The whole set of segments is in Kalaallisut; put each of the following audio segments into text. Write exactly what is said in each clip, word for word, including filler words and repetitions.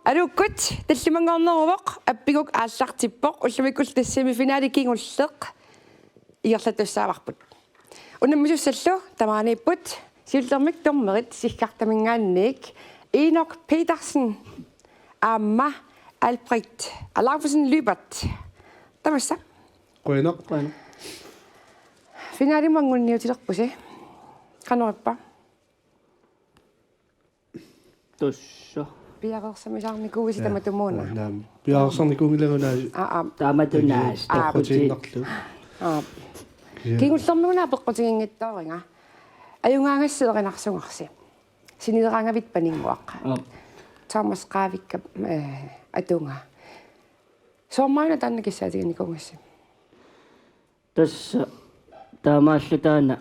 Aluukkut, tallimanngorneruvoq, appiguk aallartippoq, ullumikkut tassami finaali kingulleq ingerlatussaavarput. Unammisussallu tamaaniipput siullermik dommerit Siggartaminngaanniit Enok Petersen aamma Albrecht Alaufesen Lybert. Tamassa. Qujanaq. Qujanaq. Finaalimut anguniutilerpusi. Qanorippa? Tassa. Piareersarnikuuisi? Jaa. Tamatumuuna. Naam. Piareersarnikuunngilanga una. Aa, aa. Tamatumuuna. Aa, toqqutiinnarlugu. Aa. Kisianni kingullermik una peqqutiginngitsooringa. Ajugaangassi erinarsugarsi. Sinileraangavit Paninnguaq. Aap. Thomas Qaavikkap, eh, atugaa. Soormi una taanna kissaatiginikuugassi? Tassa taamaallu taanna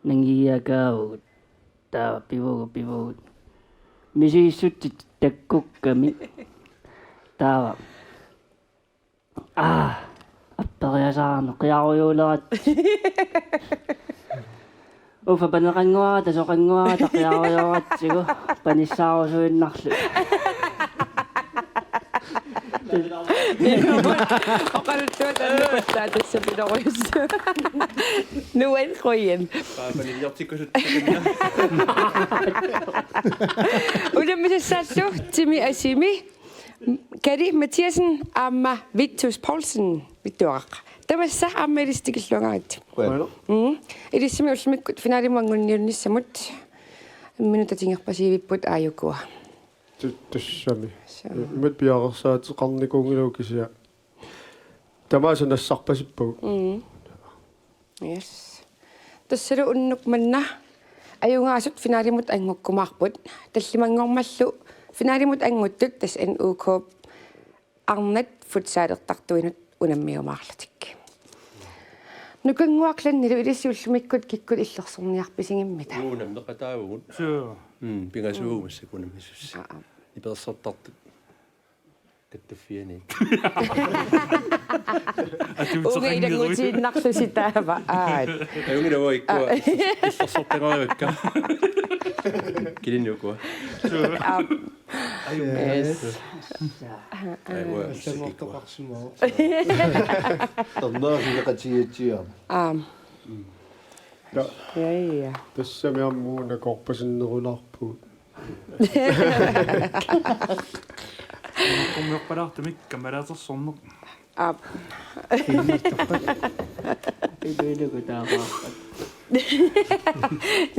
nangiiakaavugut. Taava pivugut, pivugut. Misigissutsit takkukkamik. Taava. Aa, apperiasaarneq qiarujuulerat. Uffa paneqannguarata, soqannguarata qiarujoratsigu panissaarusuinnarlugu. Oqaluttuat annapallaat tassa pilorujussuaq. Nuan qujan. Paapaniljortikkusut. Unammisussallu timi asimi. Kari Mathiassen aamma Vittus Poulsen, Vittuaraq. Tamassa aamma ilissi tikilluangaaritsi. Qujanaq. Mm. Ilissimi ullumikkut finaalimut anguniunnissamut imminut tatigerpasiivipput aajukua. Tu-, tassami. Suu. Imatut piareersaateqarnikuunngilagut kisianni. Tamaasa nassarpasippagut. Mm. Yes. Tassalu unnuk manna ajugaasut finaalimut angukkumaarput. Tallimanngormallu finaalimut anguttut tassa N U K arnat futsalertartuinut unammiumaarlutik. Nukannguaq Lannilu, ilissi ullumikkut kikkut illersorniarpisigimmita? Unammeqataavugut. Suu. Mm, pingasuugumassakkut unammisussi. Aa, aa. Nipilersortartut. Kattuffiani. Unga ilanngutiinnarlusi taava. Aat. Ajunngilaq ikkua. Aa. Illersortaqarivakka. Kilinnuku. Aap. Yes. Ai, uanga. Allanngortoqarsimavoq. Tornaafileqatigiitsiarama. Aap. Ja. Ja, ja. Tassami aamma una korpasinnerulaarpugut. Qummerpalaartumik kammalaatersorneq. Aap. Iluilugu taavaappat.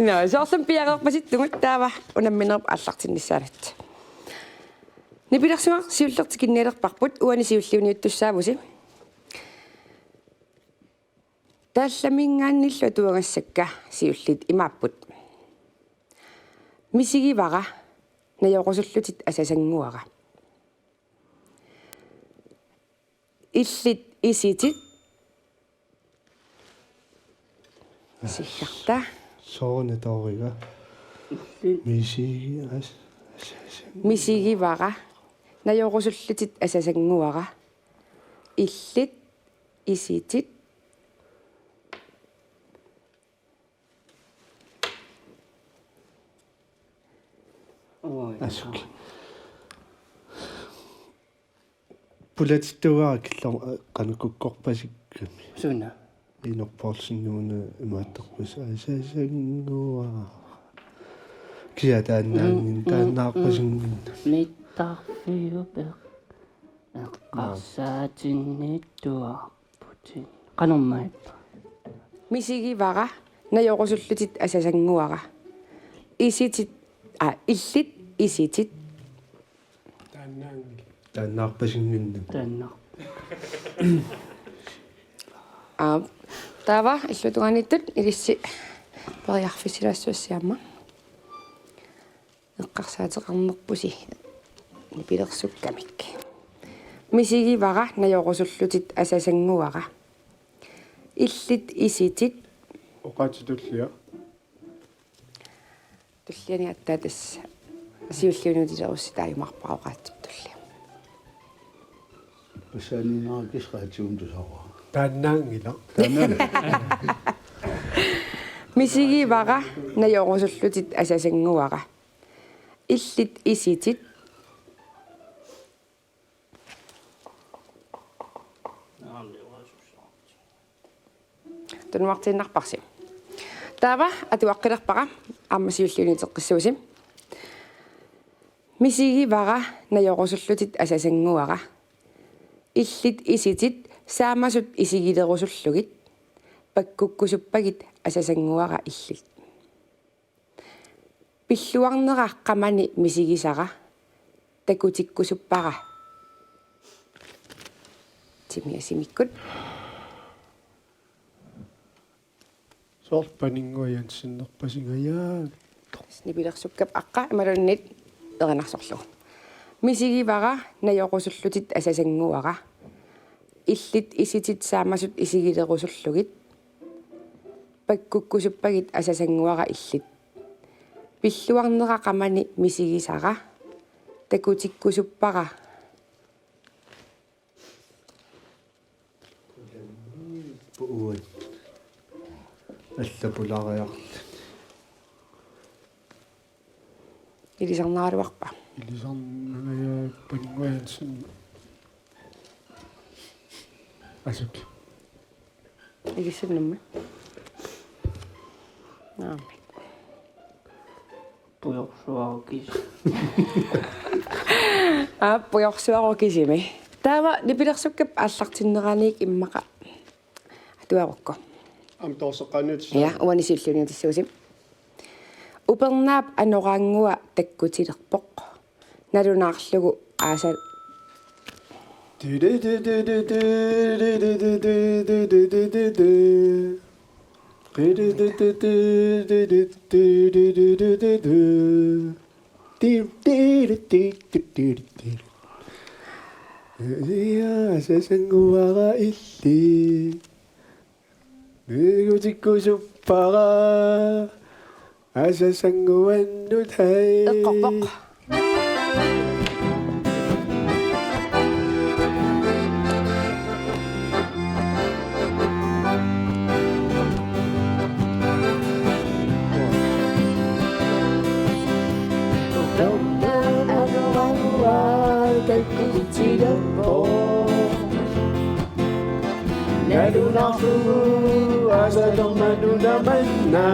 Nå, soorlumi piareerpasittugut taava unamminerup aallartinnissaanut. Nipilersuaq siulleq tikinnialerparput, uani siulliuniuttussaavusi. Taallaminngaanniillu atuagassakka siulliit imaapput: Misigivara, najorusullutit asasannguara. Illit isitit. Siggarta. Sooruna tooriga. Misigi-, as-, as-, as-, Misigivara, najorusullutit asasannguara. Illit isitit. Oj. Asuk. Pulatittugaa killo-, qanukukkorpasikkami. Suna? Enok Poulsen una imaattorpassi asasannguara. Kia taannaanngin-, mm, mm, taannaarpasinngin-. Mittarfiup eqqarsaatinnittuarputit. Qanormaappa? Misigivara, najorusullutit asasannguara. Isitit, aa, illit isitit. Taannaanngilaq. Taannaarpasinnginnami. Taanna. Aap. Taava illuatungaaniittut ilissi periarfissilaassuassi aamma. Eqqarsaateqarnerpusi nipilersukkamik. Misigivara, najorusullutit asasannguara. Illit isitit. Oqaatsit tullia. Tulliani aatsaat tassa siulliuniutilerussi taajumaarpara oqaatsip tullia. Passaaniinnaakkis qaatigut tusarpara. Taannaanngilaq. Taannaanngilaq. Misigivara, najorusullutit asasannguara. Illit isitit. Tunuartiinnarparsi. Taava atuaqqilerpara aamma siulliuniteqqissuusi. Misigivara najorusullutit asasannguara. Illit isitit saamasut isigilerusullugit. Pakkukkusuppagit asasannguara illit. Pilluarnera qamani misigisara. Takutikkusuppara. Timi asimikkut. Soorlu Paninnguaq Jensenerpasingajaat. Nipilersukkap aqqa imaluunniit erinarsorlugu. Misigivara najorusullutit asasannguara. Illit isitit saamasut isigilerusullugit. Pakkukkusuppagit asasannguara illit. Pilluarnera qamani misigisara. Takutikkusuppara. Puuat. Allapulariarluni. Ilisarnaraluarpa? Ilisarnangajaappanguansin. Asuk. Ilisarnammi. Naamik. Pujorsuarukis. Aa, pujorsuarukisimi. Taava nipilersukkap aallartinneraniit immaqa atuarukku. Aamma toorseqqaanniutissavat. Ja, uani siulliunniutissuusi. Upernaap anoraanngua takkutilerpoq. Nalunaarlugu aasa. Asasannguara illit. Takutikkusuppara. Asasannguannut hai. Eqqorpoq. Nalunaarlugu asalermat nuna manna.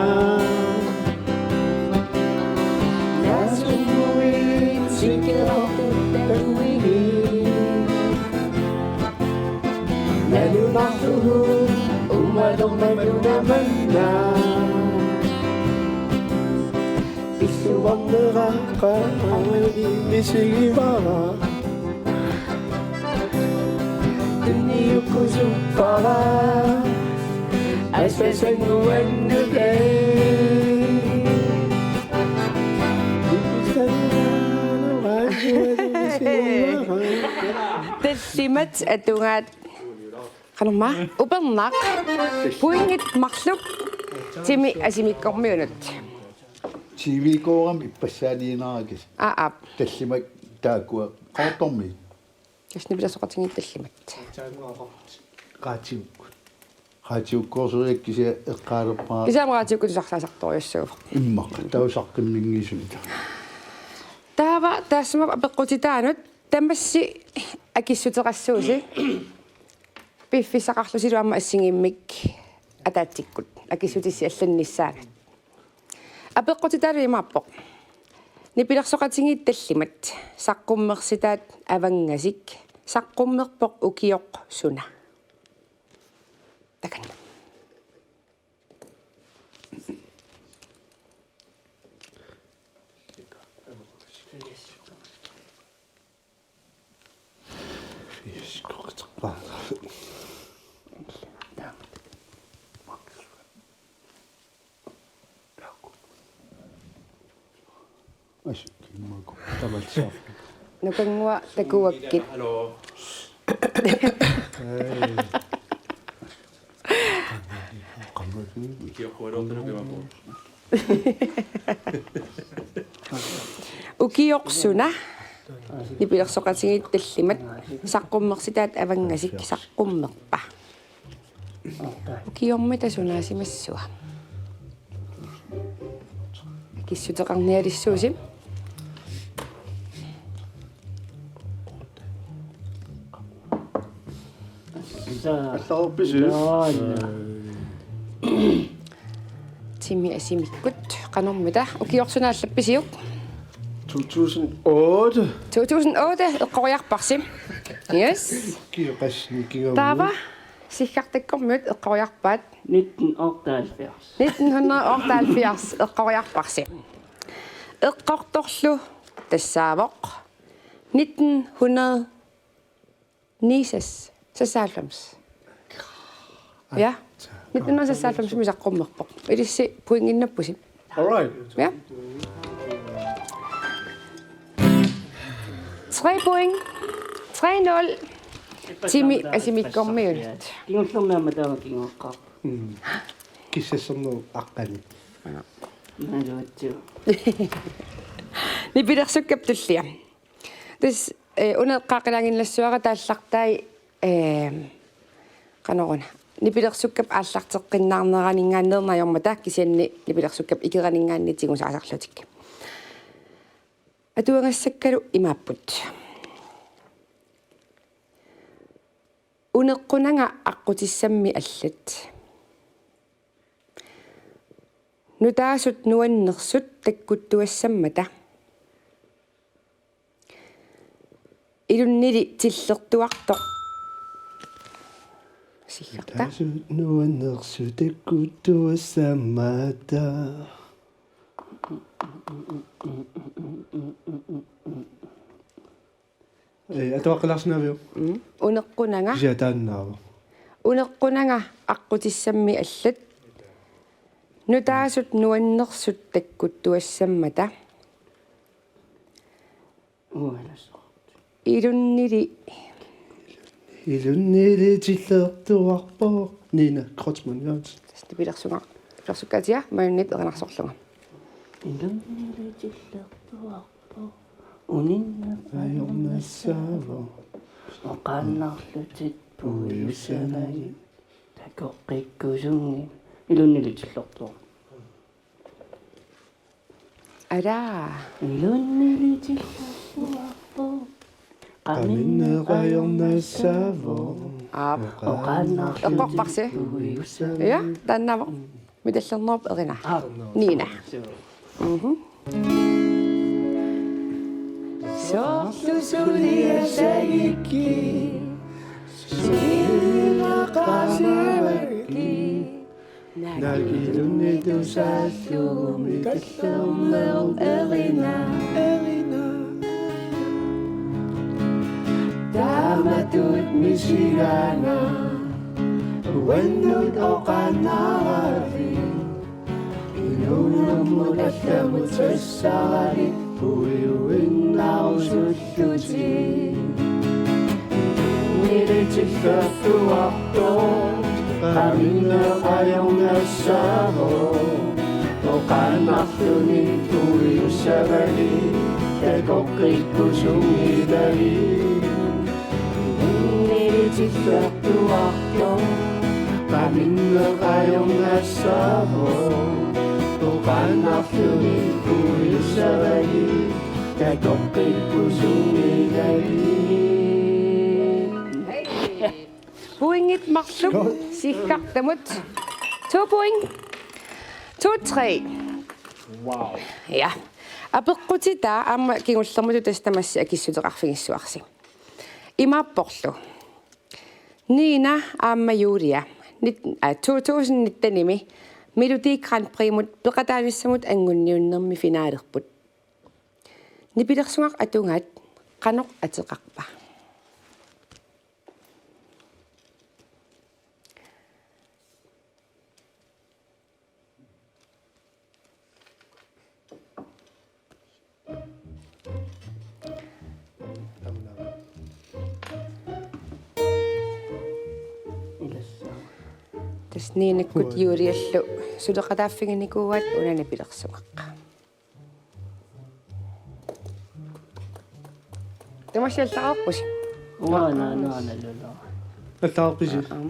Naasunnguit sikkerartut takuini. Nalunaarlugu umalermat nuna manna. Pilluarnera qamani misigivara. Tunniukkusuppara. Asasannguannut hai. Tallimat atugaat. Qanormaa? Upernaaq. Pointit marluk. Timi asimikkormiunut. T V-kooramik ippassaaniinnarakku. Aa, aap. Tallimat taakkua Qaqortormiit. Tassa nipilersoqatigiit tallimat. Qaatiuk. Qaatiukkoorsuit kisianni eqqaalerpara. Kisianni qaatiukkut tusarsaasartorujussuuvoq. Immaqa. Taava saqqummiunngisunik. Taava taassuma apeqqutitaanut tamassi akissuteqassuusi. Piffissaqarlusilu aamma assigiimmik ataatsikkut akissutissi allannissaanut. Apeqqutitaalu imaappoq. Nipilersoqatigiit tallimat, saqqummersitaat avanngasik, saqqummerpoq ukioq suna. Takanna. Nukannguaq takuakkit. Ukioq suna. Nipilersoqatigiit tallimat. Saqqummersitaat avanngasik saqqummerpa. Ukiormita sunaasimassua. Akissuteqarnialissuusi. Allaorpisi. Timi Asimikkut, qanormita? Ukiorsunaallap pisiuk? To tusind otte. To tusind otte, eqqoriarparsi. Yes. Kioqassini kingavugut. Taava, Siggartakkormiut eqqoriarpaat. Nitten otteoghalvfjerds. Nitten hundrede otteoghalvfjerds, eqqoriarparsi. Eqqortorlu tassaavoq nitten hundrede nioghalvfjerds, seksoghalvfems. Ja. Nitten hundrede seksoghalvfems saqqummerpoq. Ilissi pointinnappusi. All right. Ja. Tre point. Tre nul. Timi Asimikkormiut. Kingullermi aamma taama kinguaqqaarpoq. Mm. Kissassernerup aqqani. Naluatsu. Nipilersukkap tullia. Tassa, eh, una eqqaaqilaaginnassuara taallartai, eh, qanoruna. Nipilersukkap aallarteqqinnaarneraninngaanneerneq ajormata kisianni nipilersukkap ikeraninngaanniit tigusaasarlutik. Atuagassakkalu imaapput. Uneqqunanga aqqutissammi allat. Nutaasut nuannersut takkuttuassammata. Ilunnili tillertuartoq. Siggarta. Nutaasut nuannersut takkuttuassammata. Ee, atuaqqilaarsinnaviuk? Mm. Uneqqunanga. Kisianni taannaavoq. Uneqqunanga aqqutissammi allat. Nutaasut nuannersut takkuttuassammata. Ualassoq. Ilunnili. Ilunnili tillertuarpoq. Nina Kreutzmann Jørgensen. Tassa nipilersunga-, nipilersukkaatia, maanna erinarsorlunga. Ilunnili tillertuarpoq. Uninnaq ajornassaavoq. Oqaannarlutit puiussanagit. Takoqqikkusunngilaq. Ilunnili tillertuarpoq. Alaa. Ilunnili tillertuarpoq. Qaminneq ajornassaavoq. Aap. Oqaannarlutit. Eqqorparsi. Puiussanagit. Ja, taannaavoq. Mitallernerup erinaa. Aap. Nina. Mhm. Soorlu suliassagikki. Suliaqaasavakki. Naak ilunnittussallumi tallernerup erinaa. Taamatut misigaangat uannut oqaannaraavit. Inuunermut allamut sassarani puiuinnaarusullutit. Ilunnili tillertuartoq qaminneq ajornassaavoq. Oqaannarluni puiussanagit takoqqikkusunngilagit. Ilunnili tillertuartoq qaminneq ajornassaavoq. Oqaannarluni puiussanagit takoqqikkusunngilagit. Pointit marluk Siggartamut. To point. To tre. Wow. Ja. Apeqqutitaa aamma kingullermut tassa tamassi akissuteqarfigissuarsi. Imaapporlu. Nina aamma Julia. Nit-, aa, to tusind nittenimi Melodi Grand Priximut peqataanissamut angunniunnermi finalerput. Nipilersugaq atugaat qanoq ateqarpa? Tassa Ninakkut Juliallu suleqataaffiginikuuaat una nipilersugaq. Tamassi allaqqussi. Uanga naana lula. Allaqqussi. Aam.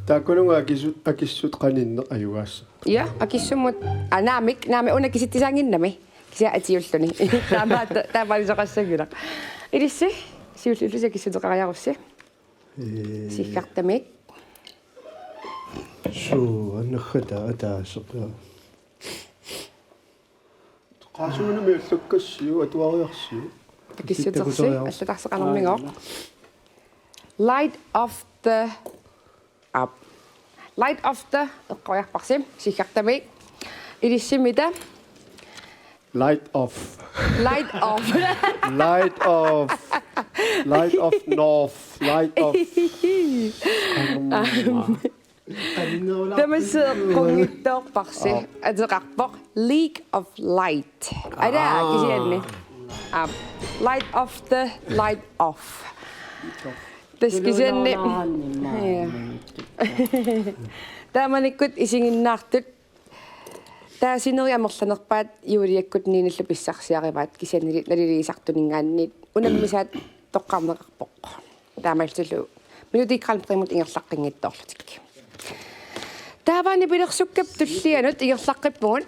Taakkununnga akissu-, akissut qaninneq ajugaassaaq. Ja, akissummut. Aa, naamik, naamik una kisitsisaannginnami. Kisianni atiulluni. Taama, taamaalisoqassanngilaq. Ilissi, siulliullusi akissuteqariarussi. Ee. Siggartamik. Suu, annakkata ataaseq. Qaasuunami allakkassiuk, atuariarsiuk. Takissutersi, allatarseqalermigooq. Light of the up. Light of the, eqqoriarparsi, siggartami. Ilissimmita. Light off. Light off. Light off. Light of north. Light of. Tamassi eqqunngitsoorparsi. Aa. Ateqarpoq League of Light. Ataa, aa, kisianni. Aa. Light of the light off. Tassa kisianni. Tulunooraanni maani. Ja. Taamanikkut isiginnaartut. Taava sinerit amerlanerpaat Juliakkut Ninallu pissarsiarivaat kisiannili naliliisartuninngaanniit unammisaat toqqarneqarpoq. Taamaalillutillu Melodi Grand Priximut ingerlaqqinngitsoorlutik. Taava nipilersukkap tullianut ingerlaqqippugut.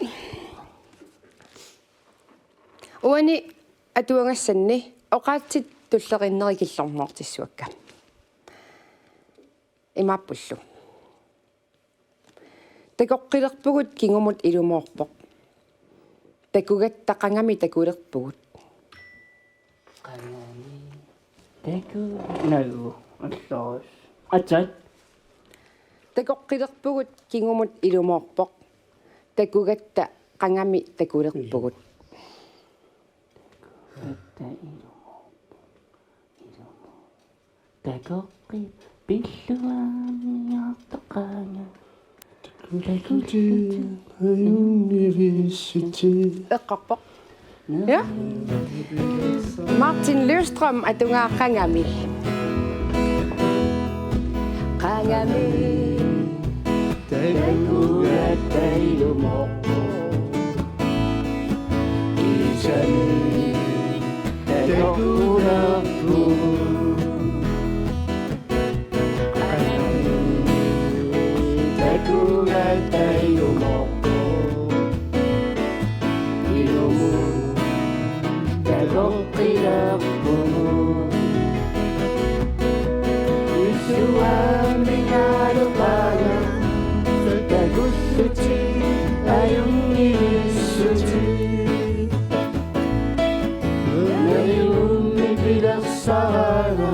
Uani atuagassanni oqaatsit tulleriinneri killormoortissavakka. Imaappullu. Takoqqilerpugut kingumut ilumoorpoq. Takugatta qangami takulerpugut. Qangami taku-, nagu, alloos. Atsat. Takoqqilerpugut kingumut ilumoorpoq. Takugatta qangami takulerpugut. Takugatta ilumoorpoq. Ilumoorpoq. Takoqqi pilluaamiartoqaanga. Takulluti ajunngivissutsi. Eqqorpoq. Ja. Martin Løvstrøm atugaa qangami. Qangami. Takugatta ilumoorpoq. Isani. Takugatta ilumoorpoq. Takugatta ilumoorpoq. Ilumut takoqqilerpugut. Pilluaamiartoqaanga. Takulluti ajunngivissutsi. Nalugummi pilersaraanga,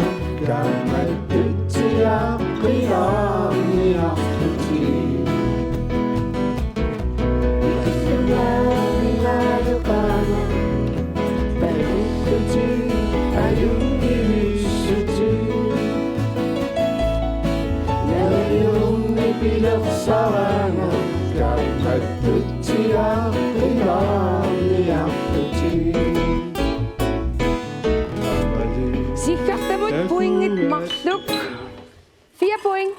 kaammattutsiaq qilaarniarlutik. Isilluaarigalupaanga, takulluti ajunngivissutsi. Nalugummi pilersaraanga, kaammattutsiaq qilaarniarlutik. Siggartamut pointit marluk. Fire point.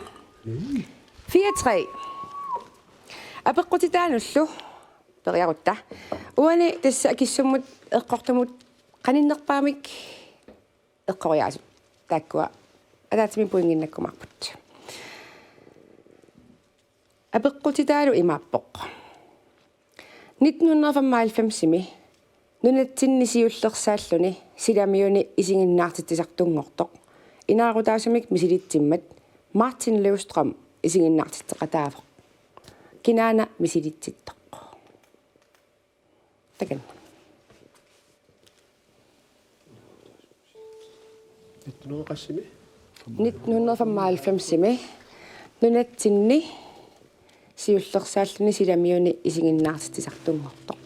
Fire tre. Apeqqutitaanullu periarutta. Uani tassa akissummut eqqortumut qaninnerpaamik eqqoriaasut. Taakkua ataatsimi pointinnakkumaarput. Apeqqutitaalu imaappoq. Nitten hundrede og femoghalvfemsimi nunatsinni siullersaalluni silamiuni isiginnaartitsisartunngortoq inaarutaasumik misilitsimmat Martin Løvstrøm isiginnaartitseqataavoq. Kinaana misilitsittoq? Takanna. Nitten hundrede qassimi? Nitten hundrede og femoghalvfemsimi nunatsinni siullersaalluni silamiuni isiginnaartitsisartunngortoq.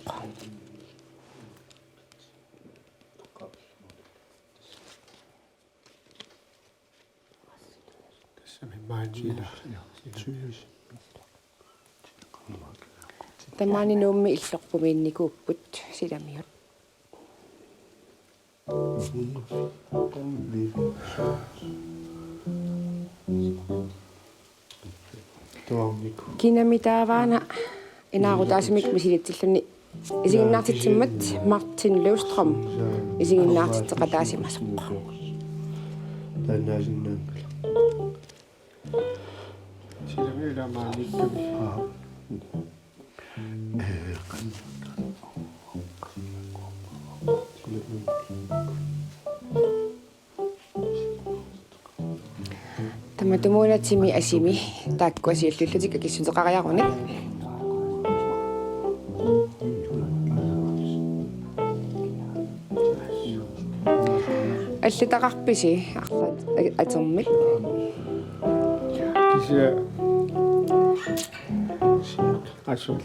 Tassami maani. Tamaani Nuummi illorpumiinnikuupput silamiut. Kinami taavaana inaarutaasumik misilitsilluni isiginnaartitsimmat Martin Løvstrøm isiginnaartitseqataasimasoq. Taannaasinnaanngilaq. Silami ilamaannikkami. Aa. Matumuuna timi asimi taakkua siulliullutik akissuteqariarunik. Allitaqarpisi arlaat atermik? Kisianni asuk.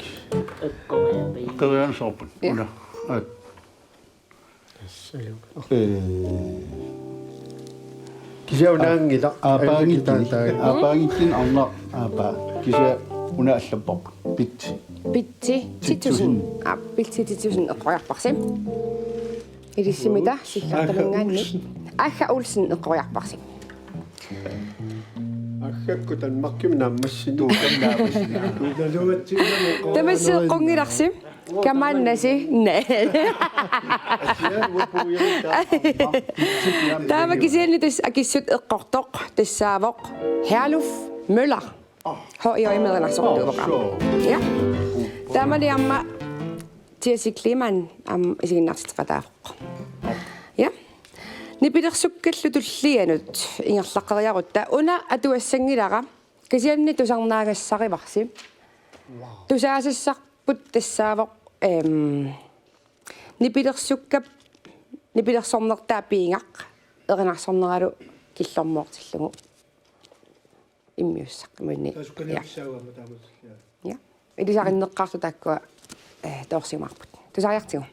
Qeriaansorput. Ja. Una. At. Ee. Kisianni unaanngilaq. Aappaanngitsunik. Aappaanngitsunik arnaq aappaa. Kisianni una allapparput. Pitsi. Pitsi Titussen. Titussen. Aa, Pitsi Titussen eqqoriarparsi. Ilisimita sillartaminngaanniit. Aagga Olsen eqqoriarparsi. Aaggakkut Danmarkimi naammassineq. Tuukam naammassineq. Tamassi eqqunngilarsi. Kamaannasi. Naa. Taava kisianni tassa akissut eqqortoq tassaavoq Herluf Møller. H I O M erinarsortuuvoq. Ja. Taamani aamma Jesse Kleemann aamma isiginnaartitseqataavoq. Ja. Nipilersukkallu tullianut ingerlaqqeriarutta una atuassanngilara kisianni tusarnaagassarivarsi. Tusaasassarput tassaavoq, em, nipilersukkap nipilersornertaa piingaq erinarsorneralu killormoortillugu immiussaq imaluunniit. Taasukkaluarnissaa aamma taamatut. Ja. Ja. Ilisarinneqqaartut taakkua, eh, toorsimaarput. Tusariartigu.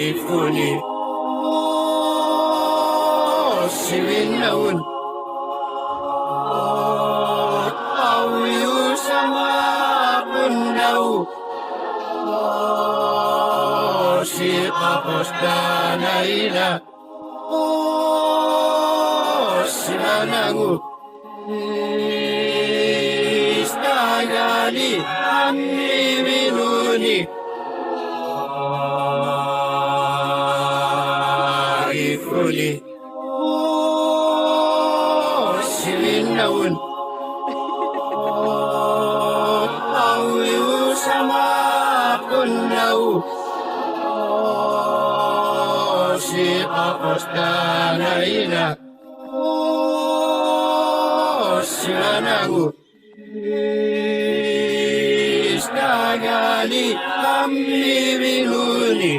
Ifuni. Sivinnaun. Aviusama punnau. Siqapostanaina. Sivanangu. Istagali ammi minuni. Ifuli. Sivinnaun. Aviusama punnau. Siqapostanaina. Sivanangu. Istagali ammi minuni.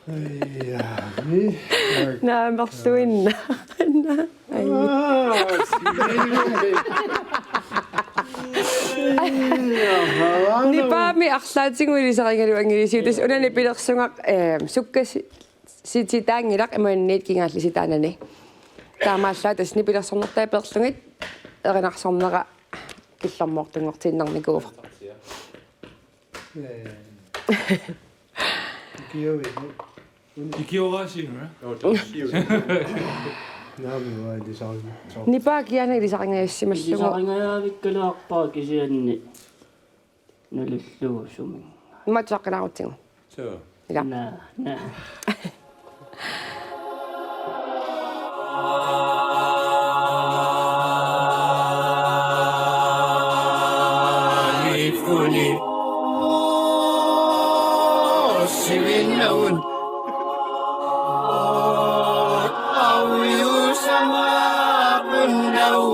Ai, ja, ni. Naamerluinnaq. Ai. Nipaami arlaatigut ilisarigalugu angilisiut. Tassa una nipilersugaq, eh, sukkasi- sititaanngilaq imaluunniit kingaallisitaanani. Taamaallaat tassa nipilersornertaa peerlugit erinarsornera killormoortunngortiinnarnikuuvoq. Ikiuivoq. Ikioraasiinnga. Naamik ilisarigaajuk. Nipaa kiana ilisarigajassimallugu. Ilisarigajavikkaluarpara kisianni. Nalullugu suminnga. Imaattoqqilaarutsigit. Suu. Ila. Naa, naa. Ifuni. Sivinnaun. Aviusama punnau.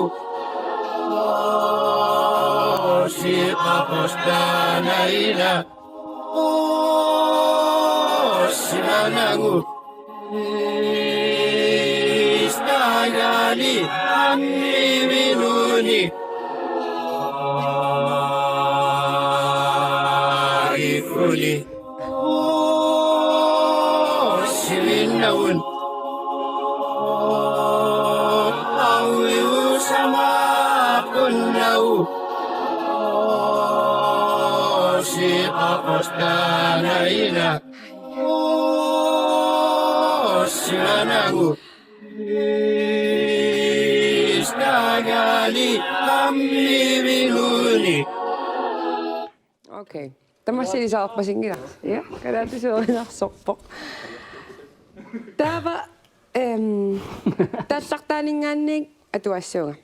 Siqapostanaina. Sivanangu. Istagali ammi minuni. Ifuli. Sivinnaun. Aviusama punnau. Siqapostanaina. Sivanangu. Istagali ammi minuni. Okay. Tamassi ilisarpasinngilaq. Ja, kalaatisuurinarsorpoq. Taava, em, taallartaaninngaanniit atuassuunga.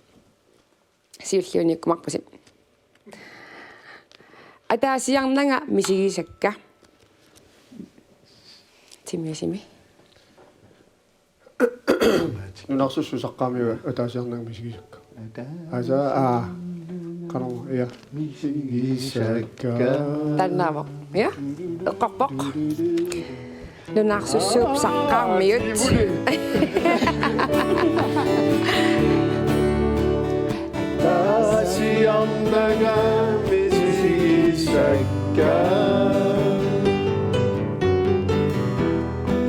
Siulliuniikkumaarpusi. Ataasiarnanga misigisakka. Timi asimi. Nunarsuup saqqaarmiut ataasiarnanga misigisakka. Asa, aa. Qanormi, ja. Misigisakka. Taannaavoq. Ja? Eqqorpoq. Nunarsuup saqqaarmiut. Ataasiarnanga misigisakka.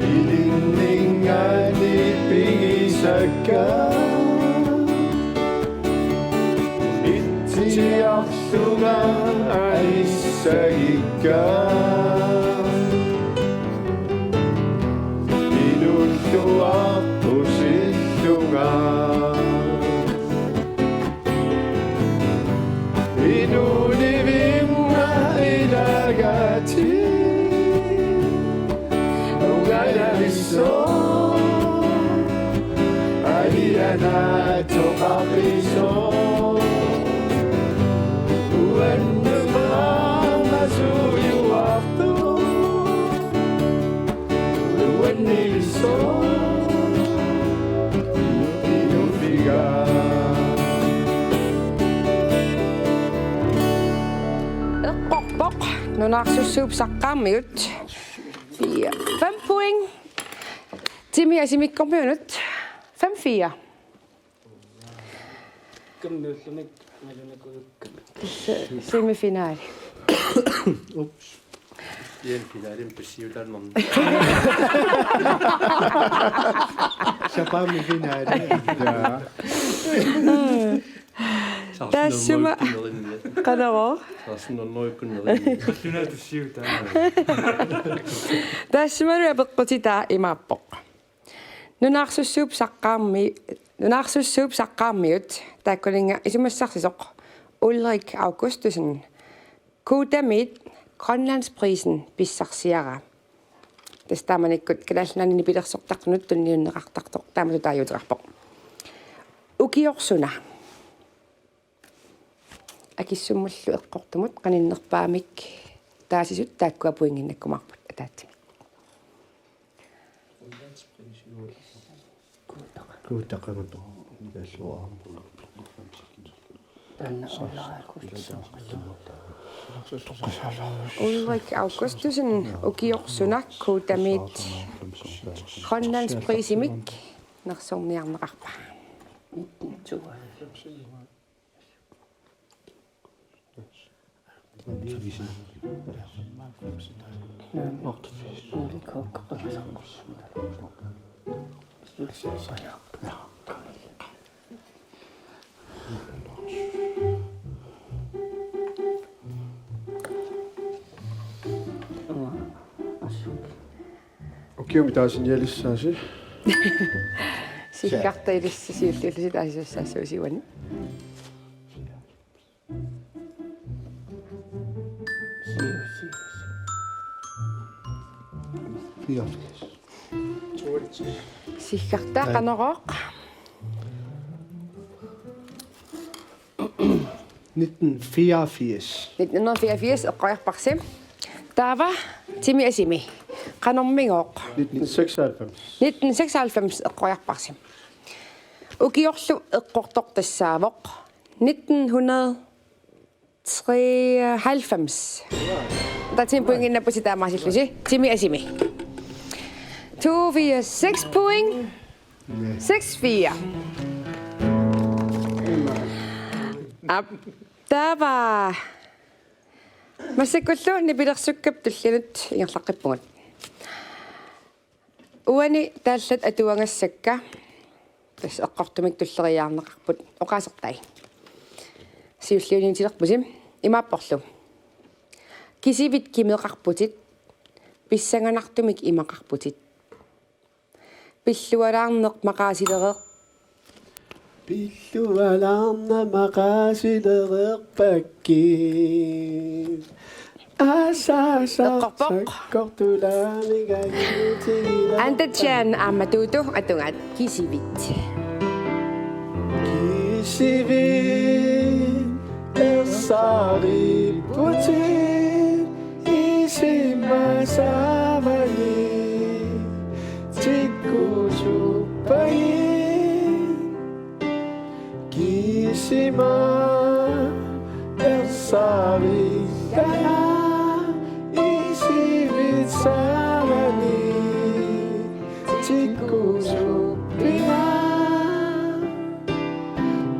Ilinninngaanniit pigisakka. Itsiarlunga anissagikka. Inuulluarpusillunga. Inuunivimma ilagaati. Ungajavissoq. Alianaatsoqarpisoq. Uannut qaamasuujuartoq. Uannivissoq. Inuuviga. Eqqorpoq, nunarsuup saqqaarmiut. Fire. Fem point. Timi asimikkormiunut. Fem fire. Kammiullumik nalunakujukka. Tassa semifinali. Ups. Ian finalimi passiutaannarmi. Sapaammi finali. Ja. Taassuma. Qanormi? Taassuma. Qallunaatussiutaa. Taassumalu apeqqutitaa imaappoq. Nunarsuup saqqaarmi-, nunarsuup saqqaarmiut taakkuninnga isumassarsisoq Ulrik Augustussen Kodamiit Grønlandsprisen pissarsiaraa. Tassa taamanikkut Kalaallit Nunaanni nipilersortartunut tunniunneqartartoq taamatut taaguuteqarpoq. Ukioq suna? Akissummullu eqqortumut qaninnerpaamik taasisut taakkua pointinnakkumaarput ataatsimik. Kuutaqanngitsoq. Taanna Ulrik Augustussen. Ulrik Augustussen, Ukioq suna Kodamiit Grønlandsprisimik nersorniarneqarpa? Ukiumi taasinialissaasi. Siggarta ilissi siulliullusi taasisussaassuusi uani. Fireogfirs. Siggarta qanorooq? Nitten fireogfirs. Nitten hundrede fireogfirs eqqoriarparsi. Taava Timi asimi. Qanormigooq? Nitten seksoghalvfems. Nitten seksoghalvfems eqqoriarparsi. Ukiorlu eqqortoq tassaavoq nitten hundrede treoghalvfems. Taava Timi pointinnappusi taamaasillusi. Timi asimi. To fire, seks point. Seks fire. Aap, taava. Massakkullu nipilersukkap tullianut ingerlaqqippugut. Uani taallat atuagassakka. Tassa eqqortumik tulleriiaarneqarput oqaasertai. Siulliuniutilerpusi imaapporlu. Kisivit kimeqarputit, pissanganartumik imaqarputit. Pillualaarneq maqaasilereer-. Pillualaarneq maqaasilereerpakkit. Asaasa. Eqqorpoq. Sakkortulaaniga juutigilaarpa. Anda Chan aamma Tuutu atugaat Kisivit. Kisivit. Taaripputit isima saavani tikkusuppagit. Kisima ersarissagit isivit saavani tikkusuppigit.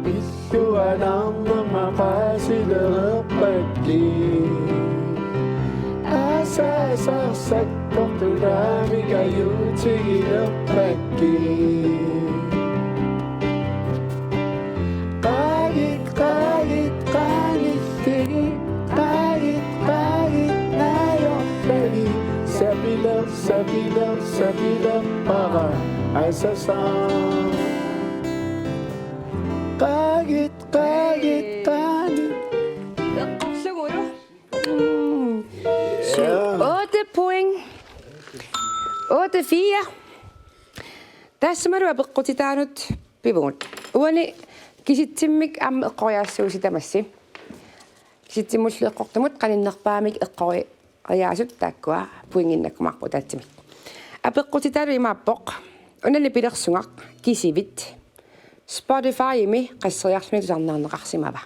Pilluarnarnerma qaasilerpakkit. Asasarsakkortulaamik ajuutigilerpakkit. Qaagit, qaagit, qaanillit. Qaagit, qaagit, najorlagit. Sapileq, sapileq, sapilerpara. Asasaaq. Qaagit, qaagit, qaagit. Eqqorlugulu. Mm. Syv, otte point. Otte fire. Taassumalu apeqqutitaanut pivugut. Uani kisitsimmik aamma eqqoriaassuusi tamassi. Kisitsimmullu eqqortumut qaninnerpaamik eqqoriaasut taakkua pointinnakkumaarput ataatsimik. Apeqqutitaalu imaappoq: Una nipilersugaq kisivit Spotifymi qasseriarluni tusarnaarneqarsimava?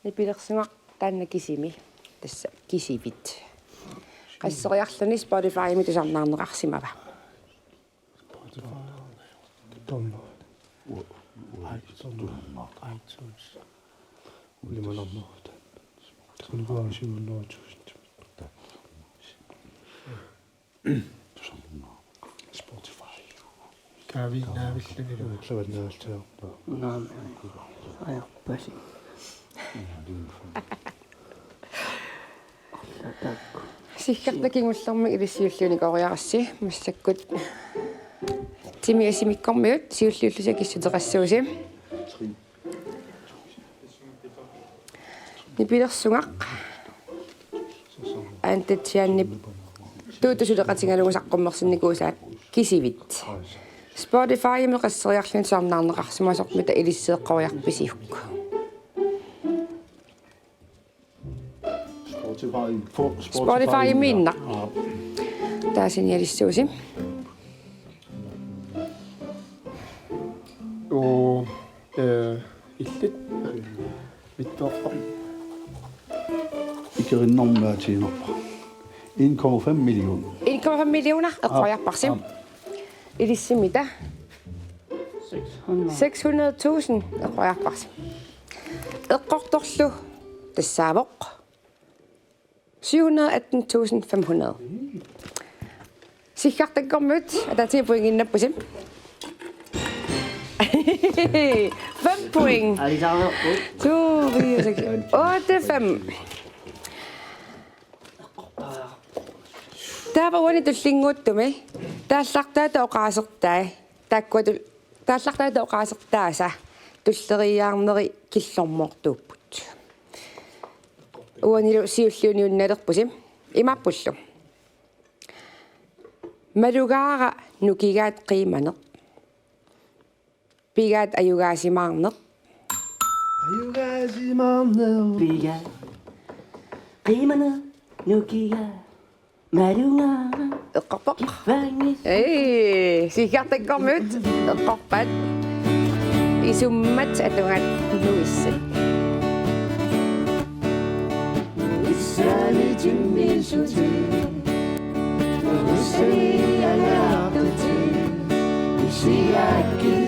Nipilersugaq taanna kisimi. Tassa kisivit. Qasseriarluni Spotifymi tusarnaarneqarsimava? Spotify. Download. iTunes. iTunes. Ulimalerneruta. Tusind. Spotify. Kaaviinnaavillunilu. Ullavat naaltiarpa. Naam. Ajorpasi. Siggartaq kingullermik ilissi siulliunikooriarassi, massakkut timi asimikkormiut siulliullusi akissuteqassuusi. Nipilersugaq. Antatsiaannip tuutusuleqatigalugu saqqummersinnikuusaat kisivit. Spotifymi qasseriarluni tusarnaarneqarsimasoq, mita ilissi eqqoriarpisiuk? Spotify, for, Spotify. Spotifymiinnaq. Aa. Taasinialissuusi. Oo, øh, illit. Vittoorpa. Ikerinnarmik tiinarpa. En komma fem million. En komma fem millioner eqqoriarparsi. Aa, aa. Ilissi mita? Seks hundrede. Seks hundrede tusind eqqoriarparsi. Eqqortorlu tassaavoq syv hundrede atten tusind fem hundrede. Siggartakkormiut ataatsimik pointinnappusi. Fem point. Alisarnerput. To, fire, seks, otte, fem. Taava uani tullinnguuttumi taallartaata oqaasertai. Taakkua tul-, taallartaata oqaasertaasa tulleriiaarneri killormoortuupput. Uanilu siulliuniunnalerpusi. Imaappullu: Malugaara nukigaat qiimaneq. Pigaat ajugaasimaarneq. Ajugaasimaarneq. Pigaat qiimaneq nukigaat. Malugaara. Eqqorpoq. Kiffaanngissuseq. Ee, siggartakkormiut eqqorpaat. Isummat atugaat nuissat. Nuissani timmissutit. Nuissani angaartutit. Isigaakkit.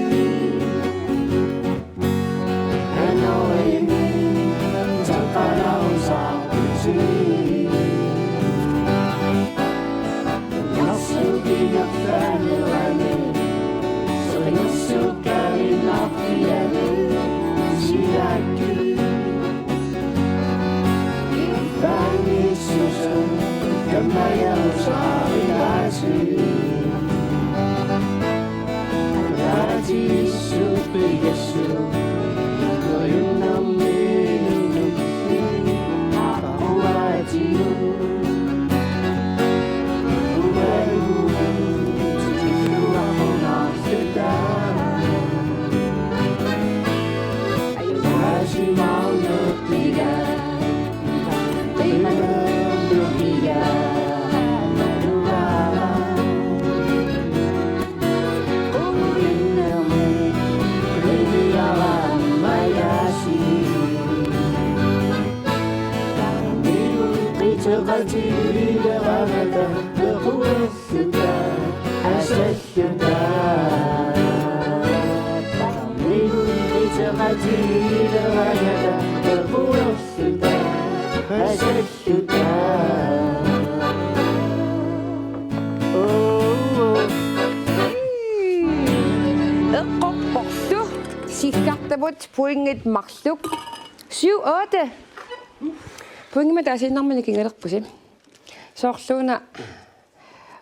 Eqqorporlu, sikkartavut pointit marluk. Syv otte. Pointit ataasiinnarmik nikingalerpusi. Soorluuna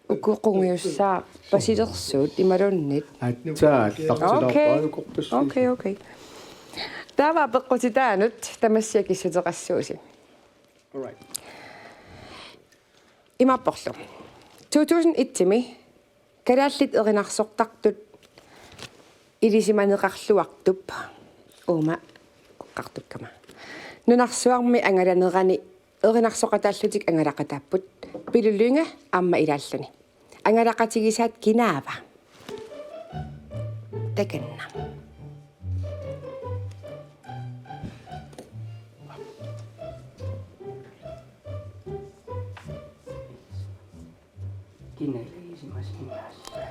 uku qungujussaat pasilersuut imaluunniit. Atsaa, allartilaarpaa. Okay. Ukorpassuit. Okay, okay. Taava peqqutitaanut tamassi akissuteqassuusi. All right. Imaapporlu. To tusind et-imi kalaallit erinarsortartut ilisimaneqarluartup, uuma oqartukkama, nunarsuarmi angalanerani erinarsoqataallutik angalaqataapput Pilu Lynge aamma ilaalluni. Angalaqatigisaat kinaava? Takanna. Kina ilisimasinnaassaaq?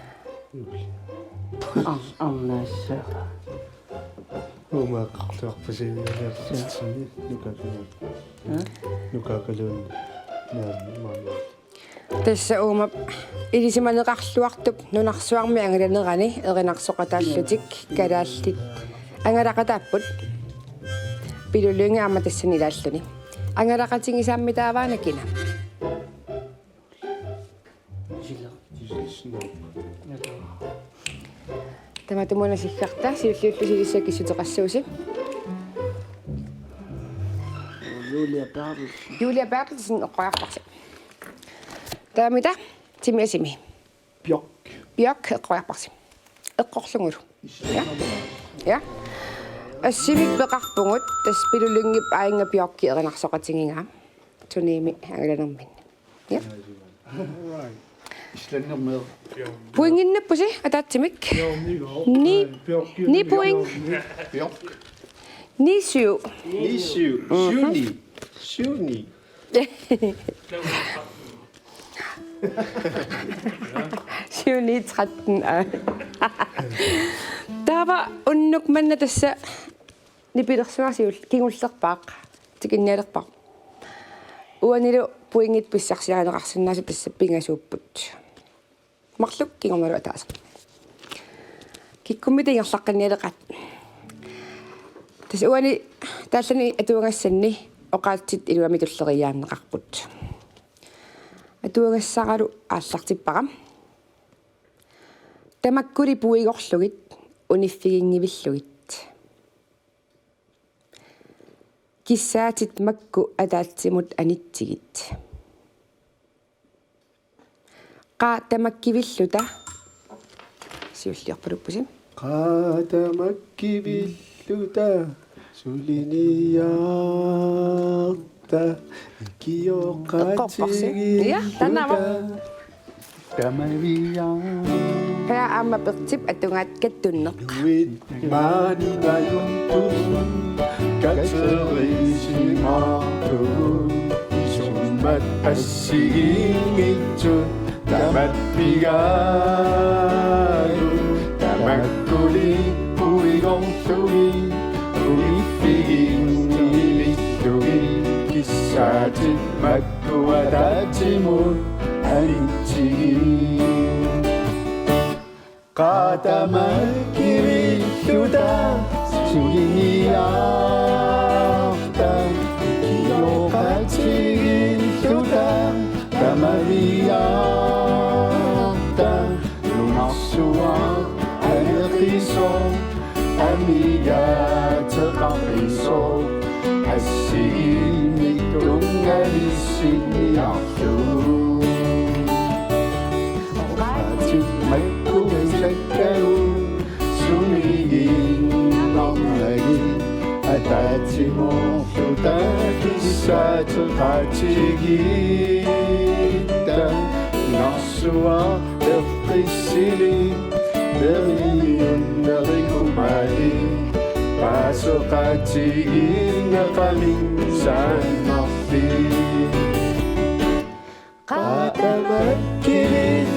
Ar-, arnaassaaraa. Uuma eqqartuarpasivialertitsimi nukakaluun. Ha? Nukakaluun. Naamik maanna. Tassa uuma ilisimaneqarluartup nunarsuarmi angalanerani erinarsoqataallutik kalaallit angalaqataapput. Pilu Lynge aamma tassani ilaalluni. Angalaqatigisaammi taavaana kina? Tamatumuuna sikkarta, siulliullusi ilissi akissuteqassuusi. Julia Berthelsen. Julia Berthelsen eqqoriarparsi. Taamita, timi asimi? Bjørk. Bjørk eqqoriarparsi. Eqqorlugulu. Ja. Ja. Assimik peqarpugut, tassa Pilu Lyngep aajinnga Bjørki erinarsoqatigigaa. Tunimi angalanerminni. Ja. All right. Islandimiut. Pointinnappusi ataatsimik. Ni, ni point. Bjørk. Ni syv. Ni syv. Mhm. Syv ni. Syv ni. Syv ni tretten. Taava unnuk manna tassa nipilersuaq siul-, kingullerpaaq, tikinnialerpaaq. Uanilu pointit pissarsiarineqarsinnaasut tassa pingasuupput. Marluk kingornalu ataaseq. Kikkummita ingerlaqqinnialeqaat. Tassa uani taallani atuagassanni oqaatsit iluamik tulleriiaarneqarput. Atuagassaralu aallartippara. Tamakkuli puigorlugit uniffiginngivillugit. Kissaatit makku ataatsimut anitsigit. Qaa tamakkivilluta. Siulliorpaluppusi. Qaa tamakkivilluta suliniarta. Eqqorparsi. Ja, taanna aamma. Tamavia. Per aamma Bertip atugaat kattunneq. Nuit maani najuttugut katerisimaartugut. Isummat assigiinngitsut tamappigaagut. Tamakkuli puigorlugit uniffiginngivillugit kissaatit makku ataatsimut anitsigit. Qaa tamakkivilluta suliniarta. Ikioqatigiilluta tamaviaarta. Nunarsuaq aneqisoq amigaateqarpisoq assigiinngitsunngalissinniarlugu. Oqaatsit makku sakkagut sumigiinnarnagit ataatsimoorluta kissaateqatigiitta. Nunarsuaq peqqissili neriunnerikumaali paaseqatigiinneqaminngaanniit. Qaa tamakkivilluta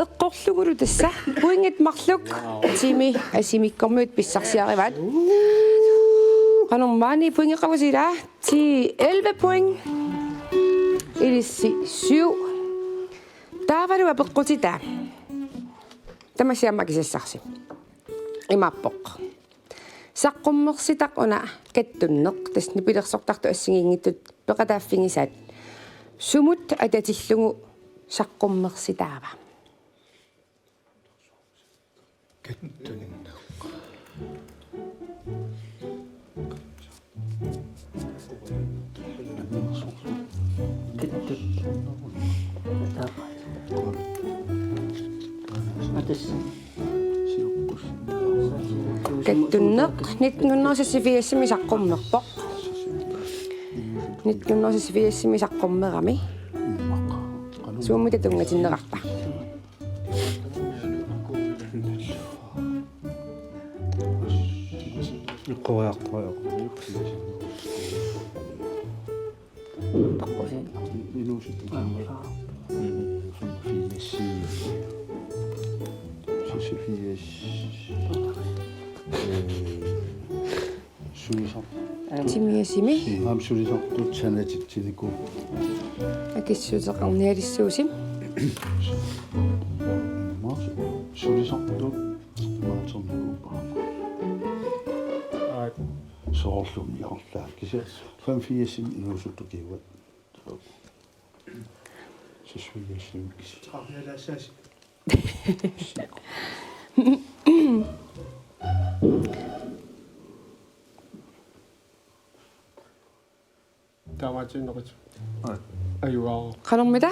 Eqqorlugulu tassa pointit marluk Timi Asimikkormiut pissarsiarivaat. Qanormaani pointit qavusila? Ti elleve point. Ilissi syv. Taavalu apeqqutitaa. Tamassi aamma akisassarsi. Imaappoq. Saqqummersitaq una kattunneq, tassa nipilersortartut assigiinngitsut peqataaffigisaat. Sumut atatillugu saqqummersitaava? Kattunneq. Kattunneq nitten hundrede seksogfirsimi saqqummerpoq. Nitten hundrede seksogfirsimi saqqummerami. Suummita tunngatinneqarpa? Eqqoriartoriartoq. Inuusuttoq. Femogfirs. Seksogfirs. Øh, sulisar-. Timi Asimi. Aamma sulisartut sanatitsinikuupput. Akissuteqarnialissuusi. Aamma sulisartut maaternikuupput. Aa. Soorlumi arlaat. Kisianni femogfirsimi inuusuttut ukiuat. Seksogfirsimi. Taamaattuunneqarpoq. Ajugaavoq. Qanormita?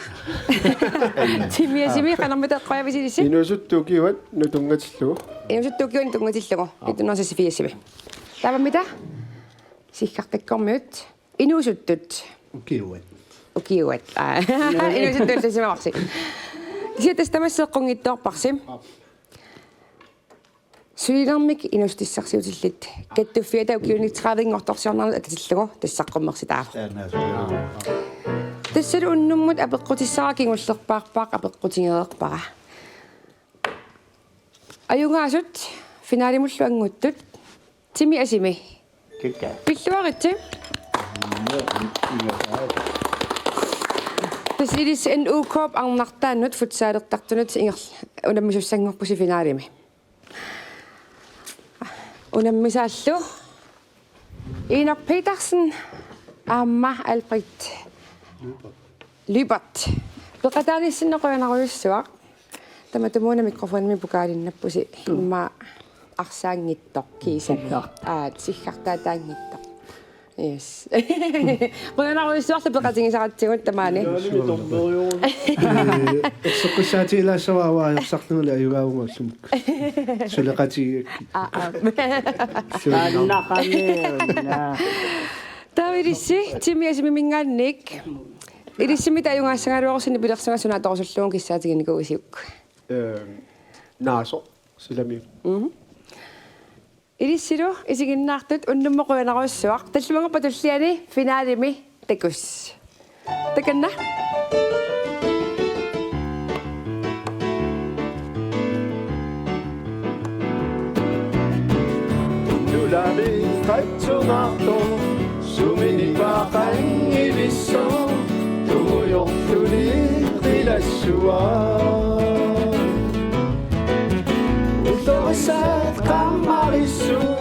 Timi Asimi, qanormita eqqoriavisigisi? Inuusuttut ukiuat nut tunngatillugu. Inuusuttut ukiuat nut tunngatillugu. Nitten hundrede seksogfirsimi. Taavammita? Siggaqqikkormiut. Inuusuttut. Ukiuat. Ukiuat. Aa. Inuusuttut ullisimavarsi. Kisianni tassa tamassi eqqunngitsoorparsi. Sulinermik inuussutissarsiutillit. Kattuffiata ukiunik tredive-nngortorsiornermut atatillugu tassa saqqummersitaavoq. Taanna sulinermik. Tassalu unnummut apeqqutissara kingullerpaarpaaq apeqqutigereerpara. Ajugaasut finalimullu anguttut. Timi Asimi. Kikka. Pilluaritsi. Tassa ilissi N U K-p arnartaanut futsalertartunut inger-, unammisussanngorpusi finalimi. Unammisaallu Inok Petersen aamma Albert Lybert. Peqataanissinnut qujanarujussuaq. Tamatumuuna mikrofonimik pokalinnappusi, immaqa arsaanngitsoq kiisami. Siggarta. Aa, siggartaataanngitsoq. Yes. Qujanarujussuarlu peqatigisaratsigut tamaani. Ee, erseqqissaatigilaassavara uanga ajorsarlugulu ajugaavunga ullumi. Suleqatigigakkit. Aa, aa. Suleqatigigakkit. Taava ilissi, Timi Asimiminngaanniit. Ilissimmi ajugaassagaluarussinnut pilersunga suna atorusullugu kissaatiginikuuisiuk? Ehm, naasoq, silami. Mhm. Ilissilu isiginnaartut unnummut qujanarujussuaq. Tallimanngorpat tulliani finalimi takuss. Takanna. Nunami qatsumaartoq, sumini paaqanngivissoq, tungujorluni qilassuaq. Ullorissat qammarissut,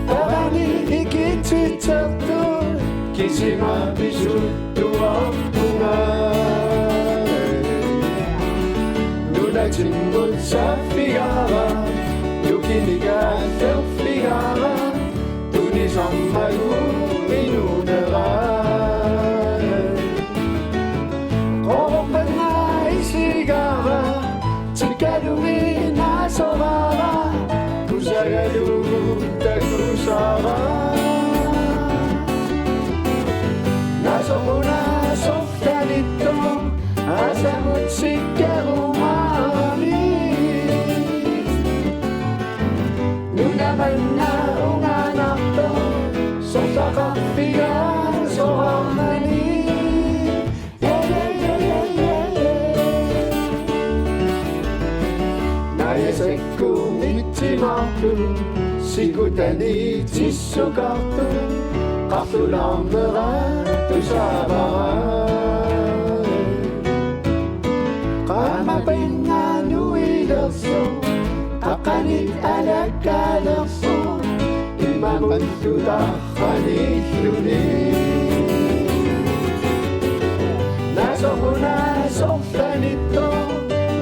avani ikitsitsertut, kisima pisuttuarpunga. Nunatimmut saaffigaara, nukinnik aallerfigaara, tunisarmagu inuunera. Qoorpannga isigaara, tikkaluinnaasoraara, tusagalugu takusaara. Naasoq una sorlalittoq, aasamut sikkerumaarami. Nuna manna ungaanartoq, sorlaqarfiga soraarnani. Martun sikutani tissukartut qarlulaarnera tusaavara. Qaammat pinnga nuilersoq, qaqqanit alakkaalersoq, immamut tutarranilluni. Nasoquna sorlanittoq,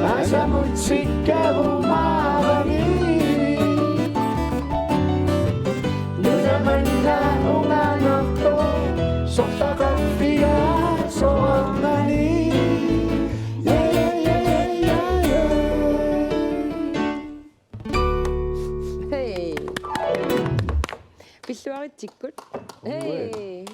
nasamut sikkarumaarami. Nuna manna unganartoq, sorlaqarfia soorarnani. Yeah, yeah, yeah, yeah, yeah. Hey. Pilluaritsikkut. Hey.